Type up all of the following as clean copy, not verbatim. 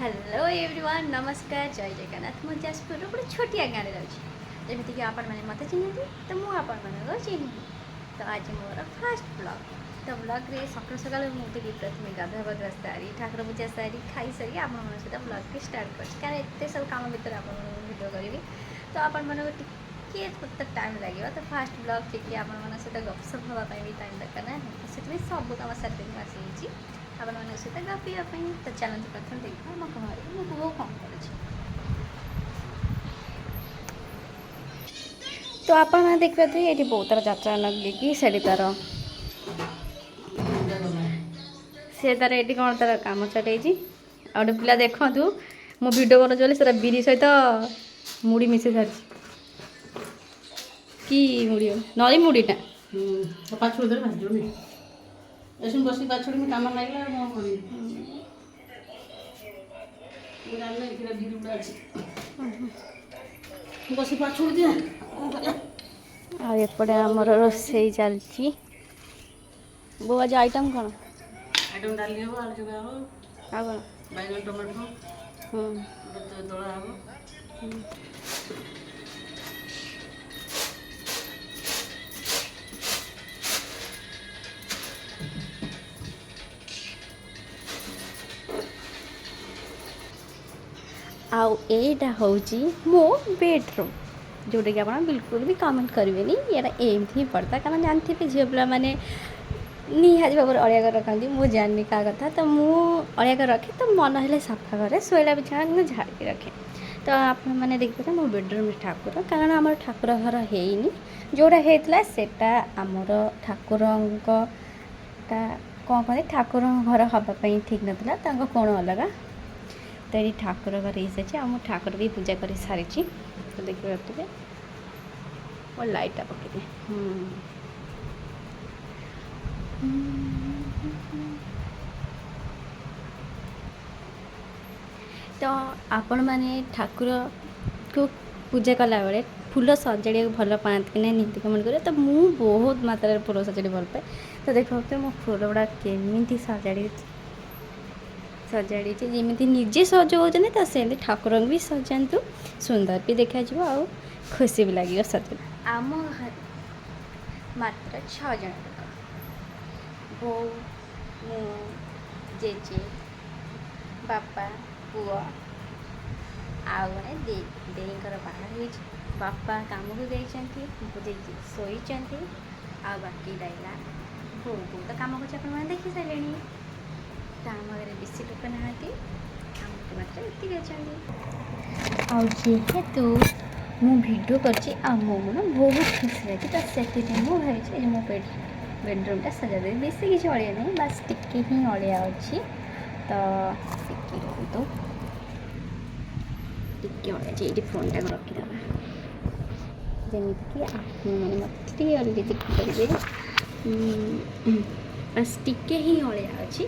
Hello everyone, ନମସ୍କାର, ଜୟ ଜଗନ୍ନାଥ। ମୁଁ ଯାଜପୁରର ଗୋଟେ ଛୋଟିଆ ଗାଁରେ ରହୁଛି। ଯେମିତିକି ଆପଣମାନେ ମୋତେ ଚିହ୍ନନ୍ତି, ତ ମୁଁ ଆପଣମାନଙ୍କୁ ଚିହ୍ନିବି। ତ ଆଜି ମୋର ଫାଷ୍ଟ ବ୍ଲଗ୍। ତ ବ୍ଲଗ୍ରେ ସକାଳୁ ସକାଳୁ ମୁଁ ଉଠିକି ପ୍ରଥମେ ଗାଧୁଆ ପାଧୁଆ ସାରି, ଠାକୁର ପୂଜା ସାରି, ଖାଇସାରି ଆପଣମାନଙ୍କ ସହିତ ବ୍ଲଗ୍ଟି ଷ୍ଟାର୍ଟ କରୁଛି। କାରଣ ଏତେ ସବୁ କାମ ଭିତରେ ଆପଣମାନଙ୍କୁ ଭିଡ଼ିଓ କରିବି, ତ ଆପଣମାନଙ୍କୁ ଟିକେ ତ ଟାଇମ୍ ଲାଗିବ। ତ ଫାଷ୍ଟ ବ୍ଲଗ୍ ଟିକେ ଆପଣମାନଙ୍କ ସହିତ ଗପସପ ହେବା ପାଇଁ ବି ଟାଇମ୍ ଦରକାର ନା, ତ ସେଥିପାଇଁ ସବୁ କାମ ସାରିଦେଇକି ମୁଁ ଆସିଯାଇଛି ଆପଣମାନଙ୍କ ସହିତ ଗପିବା ପାଇଁ। ତ ଚାଲନ୍ତୁ, ପ୍ରଥମେ ଦେଖିବା ଆମ ଘରେ ମୋ ବୋଉ କ'ଣ କରୁଛି। ତ ଆପଣମାନେ ଦେଖିପାରୁଥିବେ, ଏଇଠି ବୋଉ ତାର ଯାତ୍ରା ଲଗେଇକି ସେଠି ତାର ସେ ତାର ଏଠି କ'ଣ ତାର କାମ ଚଲେଇଛି। ଆଉ ଗୋଟେ ପିଲା ଦେଖନ୍ତୁ, ମୁଁ ଭିଡ଼ିଓ ବନଉଛି ବୋଲି ସେଟା ବିରି ସହିତ ମୁଢ଼ି ମିଶେଇ ସାରିଛି। କି ମୁଢ଼ି? ନଳି ମୁଢ଼ିଟା। ପାଛୁଡ଼ି ଦେଲେ ଭାଜିବନି। ଏସବୁ ବସିକି ପାଛୁଡ଼ି ମୁଁ କାମ ଲାଗିଲା, ଆଉ କ'ଣ କରିବି? ମୁଁ ଜାଣିନି ଏଥିରେ ବିରି ଗୁଡ଼ା ଅଛି। ବସି ପାଛୁଡ଼ି ଦିଏ, କ'ଣ କରିବା? ଆଉ ଏପଟେ ଆମର ରୋଷେଇ ଚାଲିଛି। ବୋଉ, ଆଜି ଆଇଟମ୍ କ'ଣ? ଆଇଟମ୍ ଡାଲି ହେବ, ଆଳୁ ଚୋଖା ହେବ। ଆଉ କ'ଣ? ବାଇଗଣ ଟମାଟୋ ଗୋଟେ ଦଳା ହେବ। ଆଉ ଏଇଟା ହେଉଛି ମୋ ବେଡ଼ରୁମ୍, ଯେଉଁଟାକି ଆପଣ ବିଲକୁଲ ବି କମେଣ୍ଟ କରିବେନି, ଏଇଟା ଏମିତି ହିଁ ପଡ଼ିଥାଏ। କାରଣ ଜାଣିଥିବେ, ଝିଅ ପିଲାମାନେ ନିହାତି ଭାବରେ ଅଳିଆ କରି ରଖନ୍ତି। ମୁଁ ଜାଣିନି କାହା କଥା, ତ ମୁଁ ଅଳିଆ କରି ରଖେ, ତ ମନ ହେଲେ ସଫା କରେ। ଶୋଇଲା ବିଛଣା କିନ୍ତୁ ଝାଡ଼ିକି ରଖେ। ତ ଆପଣମାନେ ଦେଖିପାରିବେ ମୋ ବେଡ଼ରୁମ୍ରେ ଠାକୁର, କାରଣ ଆମର ଠାକୁର ଘର ହେଇନି। ଯେଉଁଟା ହେଇଥିଲା, ସେଇଟା ଆମର ଠାକୁରଙ୍କ ଟା କ'ଣ କହନ୍ତି, ଠାକୁରଙ୍କ ଘର ହେବା ପାଇଁ ଠିକ୍ ନଥିଲା, ତାଙ୍କ କୋଣ ଅଲଗା। ତ ଏଠି ଠାକୁର ଘର ହେଇସାରିଛି ଆଉ ମୁଁ ଠାକୁର ବି ପୂଜା କରି ସାରିଛି। ତ ଦେଖିପାରୁଥିବେ, ମୋ ଲାଇଟ୍ଟା ପକେଇଦିଏ। ତ ଆପଣମାନେ ଠାକୁରକୁ ପୂଜା କଲାବେଳେ ଫୁଲ ସଜାଡ଼ିବାକୁ ଭଲ ପାଆନ୍ତି କି ନାହିଁ, ନିହାତି କମେଣ୍ଟ କରିବେ। ତ ମୁଁ ବହୁତ ମାତ୍ରାରେ ଫୁଲ ସଜାଡ଼ି ଭଲ ପାଏ। ତ ଦେଖିପାରୁଥିବେ, ମୋ ଫୁଲ ଗୁଡ଼ା କେମିତି ସଜାଡ଼ିଛି। ଯେମିତି ନିଜେ ସଜଉଛନ୍ତି, ତ ସେମିତି ଠାକୁରଙ୍କୁ ବି ସଜାନ୍ତୁ, ସୁନ୍ଦର ବି ଦେଖାଯିବ ଆଉ ଖୁସି ବି ଲାଗିବ ସଜାଇଲେ। ଆମ ଘରେ ମାତ୍ର ଛଅ ଜଣ ଲୋକ: ବୋଉ, ମୁଁ, ଜେଜେ, ବାପା, ପୁଅ ଆଉ ଜଣେ ଦେଇ। ଦେଇଙ୍କର ବାହା ହେଇଛି। ବାପା କାମକୁ ଯାଇଛନ୍ତି, ଜେଜେ ଶୋଇଛନ୍ତି ଆଉ ବାକି ରହିଲା ବୋଉ। ବୋଉ ତ କାମ କରୁଛି, ଆପଣମାନେ ଦେଖି ସାରିଲେଣି। ତ ଆମ ଘରେ ବେଶୀ ଲୋକ ନାହାନ୍ତି, ଆମର ମାତ୍ର ଏତିକି ଅଛନ୍ତି। ଆଉ ଯେହେତୁ ମୁଁ ଭିଡ଼ିଓ କରିଛି ଆଉ ମୋ ମନ ବହୁତ ଖୁସି ଅଛି, ତ ସେଥିପାଇଁ ମୁଁ ଭାବିଛି ଆଜି ମୋ ବେଡ଼ରୁମ୍ଟା ସଜାଦେବି। ବେଶୀ କିଛି ଅଳିଆ ନାହିଁ, ବାସ୍ ଟିକେ ହିଁ ଅଳିଆ ଅଛି। ତ ଟିକେ ରୁହନ୍ତୁ, ଟିକେ ଅଳିଆ ଅଛି। ଏଇଠି ଫୋନ୍ଟାକୁ ରଖିଦେବା, ଯେମିତିକି ଆପଣମାନେ ମୋତେ କ୍ଲିଅରଲି ଦେଖିପାରିବେ। ବାସ୍ ଟିକେ ହିଁ ଅଳିଆ ଅଛି,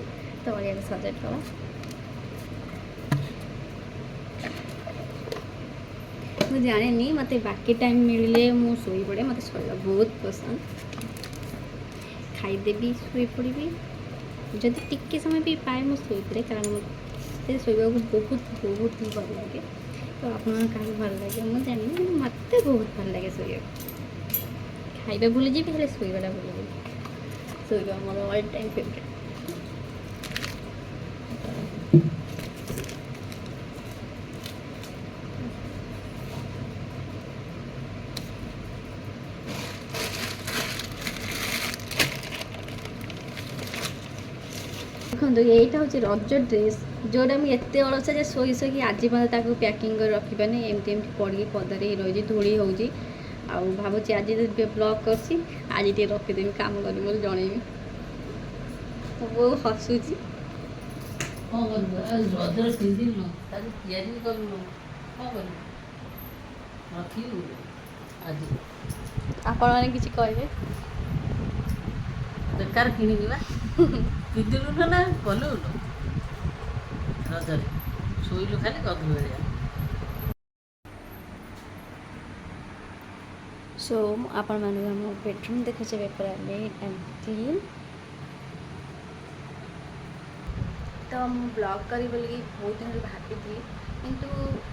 ତ ଅଳିଆକୁ ସଜାଡ଼ି ଦେବା। ମୁଁ ଜାଣିନି, ମୋତେ ବାକି ଟାଇମ୍ ମିଳିଲେ ମୁଁ ଶୋଇପଡ଼େ। ମୋତେ ଶୋଇବା ବହୁତ ପସନ୍ଦ। ଖାଇଦେବି, ଶୋଇପଡ଼ିବି। ଯଦି ଟିକେ ସମୟ ବି ପାଏ, ମୁଁ ଶୋଇପଡ଼େ, କାରଣ ମୋତେ ଶୋଇବାକୁ ବହୁତ ବହୁତ ହିଁ ଭଲ ଲାଗେ। ତ ଆପଣଙ୍କୁ କାହାକୁ ଭଲ ଲାଗେ ମୁଁ ଜାଣିନି, କିନ୍ତୁ ମୋତେ ବହୁତ ଭଲ ଲାଗେ ଶୋଇବାକୁ। ଖାଇବା ଭୁଲିଯିବି, ହେଲେ ଶୋଇବାଟା ଭୁଲିଯିବି। ଶୋଇବା ମୋର ଅଲ୍ ଟାଇମ୍ ଫେଭରେଟ୍। ଦେଖନ୍ତୁ, ଏଇଟା ହେଉଛି ରଜ ଡ୍ରେସ୍, ଯେଉଁଟା ମୁଁ ଏତେ ଅଳସୁଆ ଯେ ଶୋଇ ଶୋଇକି ଆଜି ପର୍ଯ୍ୟନ୍ତ ତାକୁ ପ୍ୟାକିଂ କରି ରଖିପାରୁନି। ଏମିତି ଏମିତି ପଡ଼ିକି ପଦାରେ ହିଁ ରହିଛି, ଧୂଳି ହେଉଛି। ଆଉ ଭାବୁଛି ଆଜି ଯଦି ବ୍ଲଗ୍ କରୁଛି, ଆଜି ଟିକେ ରଖିଦେବି, କାମ କରିବି ବୋଲି ଜଣେଇବି। ମୋ ବୋଉ ହସୁଛି। କ'ଣ କରିବୁ ଆଉ? ରଜରେ ପିନ୍ଧିଲୁ, ତାକୁ ତିଆରି ବି କଲୁ, କ'ଣ କରିବୁ? ରଖିବୁ ଆଜି। ଆପଣମାନେ କିଛି କହିବେ? ବେକାର କିଣିକି ବା ପିନ୍ଧିଲୁ ନା ନା କଲୁ। ରଜରେ ଶୋଇଲୁ ଖାଲି ଗଧୁ ଭଳିଆ। ସୋ ମୁଁ ଆପଣମାନଙ୍କୁ ଆମ ବେଡ଼ରୁମ୍ ଦେଖୁଛି, ଏବେ ପୁରା ନିଟ୍ ଆଣ୍ଡ କ୍ଲିନ୍। ତ ମୁଁ ବ୍ଲଗ୍ କରିବି ବୋଲିକି ବହୁତ ଦିନରୁ ଭାବିଥିଲି, କିନ୍ତୁ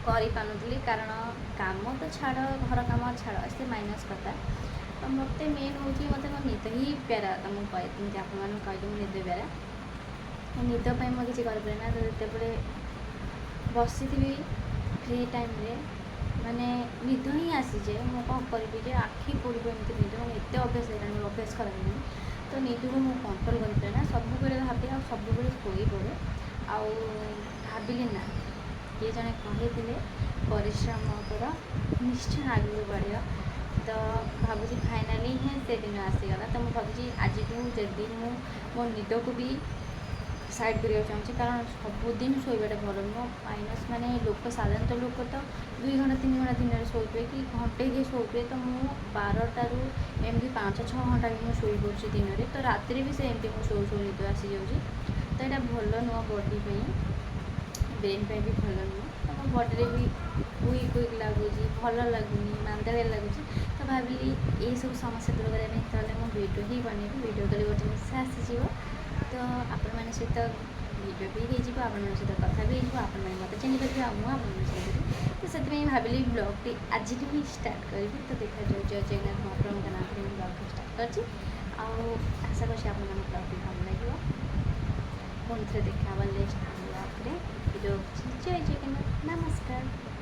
କରିପାରୁନଥିଲି, କାରଣ କାମ ତ ଛାଡ଼, ଘର କାମ ଛାଡ଼, ସେ ମାଇନସ୍ କଥା। ତ ମୋତେ ମେନ୍ ହେଉଛି ମୋତେ ମୋ ନିଦ ହିଁ ପ୍ୟାରା। ତ ମୁଁ ଯେମିତି ଆପଣମାନଙ୍କୁ କହିଲି, ମୁଁ ନିଦ ପ୍ୟାରା। ନିଦ ପାଇଁ ମୁଁ କିଛି କରିପାରେ ନା। ତ ଯେତେବେଳେ ବସିଥିବି ଫ୍ରି ଟାଇମ୍ରେ, ମାନେ ନିଦ ହିଁ ଆସିଯାଏ। ମୁଁ କ'ଣ କରିବି ଯେ ଆଖି ପଡ଼ିବ, ଏମିତି ନିଦ। ମାନେ ଏତେ ଅଭ୍ୟାସ ହେଇଗଲାଣି ମୋର, ଅଭ୍ୟାସ ଖରାପ ହେଇଗଲାଣି। ତ ନିଦକୁ ମୁଁ କଣ୍ଟ୍ରୋଲ୍ କରିପାରେ ନା। ସବୁବେଳେ ଭାବେ ଆଉ ସବୁବେଳେ ଶୋଇପଡ଼େ। ଆଉ ଭାବିଲି ନା, କିଏ ଜଣେ କହିଥିଲେ, ପରିଶ୍ରମ କର, ନିଶ୍ଚୟ ଆଗକୁ ବଢ଼ିବ। ତ ଭାବୁଛି ଫାଇନାଲି ହିଁ ସେ ଦିନ ଆସିଗଲା। ତ ମୁଁ ଭାବୁଛି ଆଜିଠୁ ଯଦି ମୁଁ ମୋ ନିଦକୁ ବି ସାଇଡ଼୍ କରିବାକୁ ଚାହୁଁଛି, କାରଣ ସବୁଦିନ ଶୋଇବାଟା ଭଲ ନୁହଁ। ମାଇନସ୍ ମାନେ ଲୋକ, ସାଧାରଣତଃ ଲୋକ ତ 2 ଘଣ୍ଟା 3 ଘଣ୍ଟା ଦିନରେ ଶୋଉଥିବେ କି ଘଣ୍ଟେ କିଏ ଶୋଉଥିବେ। ତ ମୁଁ 12ଟାରୁ ଏମିତି 5-6 ଘଣ୍ଟା ବି ମୁଁ ଶୋଇପଡ଼ୁଛି ଦିନରେ। ତ ରାତିରେ ବି ସେମିତି ମୁଁ ଶୋଉ ଶୋଉ ନିଦ ଆସିଯାଉଛି। ତ ଏଇଟା ଭଲ ନୁହଁ ବଡ଼ି ପାଇଁ, ବ୍ରେନ୍ ପାଇଁ ବି ଭଲ ନୁହଁ। ତ ମୋ ବଡ଼ିରେ ବି ୱିକ୍ ୱିକ୍ ଲାଗୁଛି, ଭଲ ଲାଗୁନି, ମାନ୍ଦାଳିଆ ଲାଗୁଛି। ତ ଭାବିଲି ଏଇସବୁ ସମସ୍ୟା ଦୂର କରିବା ପାଇଁ ତାହେଲେ ମୁଁ ଭିଡ଼ିଓ ହିଁ ବନେଇବି। ଭିଡ଼ିଓ କଲେ ଗୋଟେ ଜିନିଷ ଆସିଯିବ, ତ ଆପଣମାନଙ୍କ ସହିତ ଭିଡ଼ିଓ ବି ହେଇଯିବ, ଆପଣମାନଙ୍କ ସହିତ କଥା ବି ହେଇଯିବ, ଆପଣମାନେ ମୋତେ ଚିହ୍ନିପାରିବେ ଆଉ ମୁଁ ଆପଣମାନଙ୍କୁ ଚିହ୍ନିପାରିବି। ତ ସେଥିପାଇଁ ଭାବିଲି ବ୍ଲଗ୍ଟି ଆଜିଠୁ ହିଁ ଷ୍ଟାର୍ଟ କରିବି। ତ ଦେଖାଯାଉ। ଜୟ ଜଗନ୍ନାଥ ମହାପ୍ରଭୁଙ୍କ ନାମରେ ମୁଁ ବ୍ଲଗ୍ଟି ଷ୍ଟାର୍ଟ କରିଛି ଆଉ ଆଶା କରୁଛି ଆପଣମାନଙ୍କୁ ବ୍ଲଗ୍ଟି ଭଲ ଲାଗିବ। ପୁଣି ଥରେ ଦେଖା ହେବା ନେକ୍ସଟ ବ୍ଲଗ୍ରେ। ରହୁଛି, ଜୟ ଜଗନ୍ନାଥ, ନମସ୍କାର।